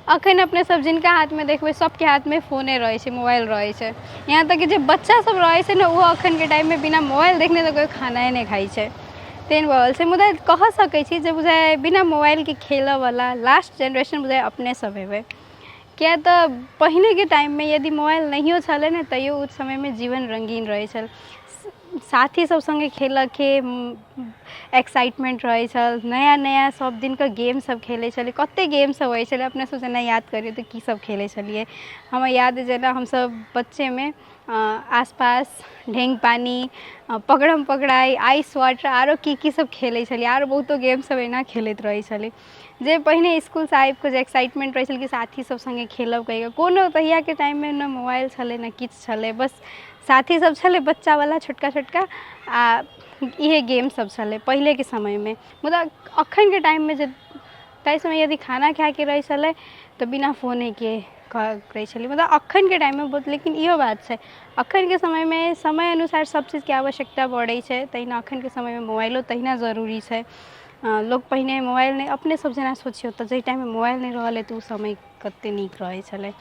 अखन अपने सब जिनका हाथमे देखबै, सबके हाथमे फोने रहै छै, मोबाइल रहै छै। यहाँ तक कि जे बच्चा सब रहै छै ने, ओहो अखनके टाइममे बिना मोबाइल देखने तऽ कोइ खानाए नहि खाइ छै, तेहन भऽ गेल छै। मुदा कह सकै छी जे बुझाइए बिना मोबाइलके खेलऽवला लास्ट जेनरेशन बुझाइए अपने सब हेबै, किए तऽ पहिनेके टाइममे यदि मोबाइल नहियो छलै ने, तैयो ओ समयमे जीवन रङ्गीन रहै छल। साथी सब सङ्गे खेलऽके एक्साइटमेन्ट रहै छल। नया नया सब दिनके गेम सब खेलै छलै। कते गेम सब होइ छलै, अपने सब जेना याद करियौ तऽ की सब खेलै छलियै। हमरा याद अइ, जेना हमसब बच्चेमे आसपास, ढेङ्ग पानी, पकड़म पकड़ाइ, आइस वाटर, आरो की की सब खेलै छलियै। आरो बहुतो गेम सब एना खेलैत रहै छलै, जे पहिने इसकुलसँ आबिकऽ जे एक्साइटमेन्ट रहै छलै कि साथी सब सङ्गे खेलब कहिकऽ। कोनो तहियाके टाइममे ने मोबाइल छलै, ने किछु छलै, बस साथी सब छलै बच्चावला छोटका छोटका आओर इएहे गेम सब छलै पहिलेके समयमे। मुदा अखनके टाइममे जे ताहि समय यदि खाना खाइके रहै छलै तऽ बिना फोनेके रहै छलै। मुदा अखनके टाइममे बहुत, लेकिन इहो बात छै, अखनके समयमे समय अनुसार सब चीजके आवश्यकता बढ़ै छै, तहिना अखनके समयमे मोबाइलो तहिना जरूरी छै। लोक पहिने मोबाइल नहि, अपने सब जेना सोचियौ तऽ जाहि टाइममे मोबाइल नहि रहलै, तऽ ओ समय कते नीक रहै छलै।